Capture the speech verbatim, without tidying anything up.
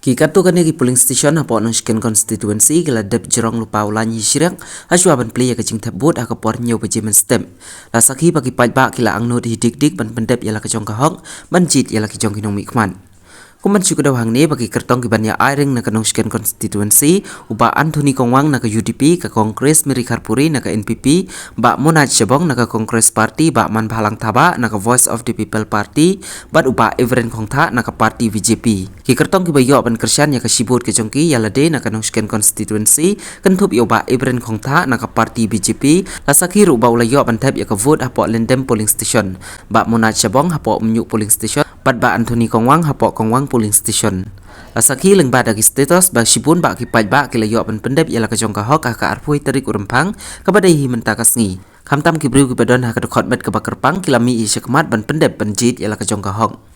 Ki katto katne ki polling station hapoh Nongshken constituency ki la dep jrong lypa u lain hi shriak hashwa ban plie ïa ka jingthep vote ha ka por hynñiew baje mynstep. La sakhi ba ki paidbah ki la angnud hi dik dik ban pyndep ïa la ka jong ka hok, ban jied ïa la ki jong ki nongmihkhmat. Kum ban shu kdew hangne, ba ki kyrtong ki ban ïa ai ring na ka Nongshken constituency, u Bah Anthony Kongwang na ka U D P, ka Congress, Mary Kharpuri na ka N P P, Bah Monaj Shabong na ka Congress Party, Bah Manbhalang Thabah na ka Voice of the People Party, bad u Bah Evren Khongthah na ka party B J P. Ki kyrtong ki ba ïoh ban kyrshan ïa ka shi vote ka jong ki ïa lade na ka Nongshken constituency, kynthup ïa u Bah Evren Khongthah na ka party B J P, la sakhi ruh ba u la ïoh ban thep ïa ka vote hapoh Lyndem polling station, Bah Monaj Shabong hapoh Umñiuh polling station, bad Bah Anthony Kongwang hapoh Kongwang polling station. La sakhi lyngba da ki status ba shibun ba ki paidbah ki la ïoh ban pyndep ïa la ka jong ka hok ha ka arphew tarik u Rymphang, kaba dei hi mynta ka sngi. Khamtam ki briew ki ba don ha ka dkhot met kaba kyrpang ki la mih ïa shakhmat ban pyndep ban jied ïa la ka jong ka hok.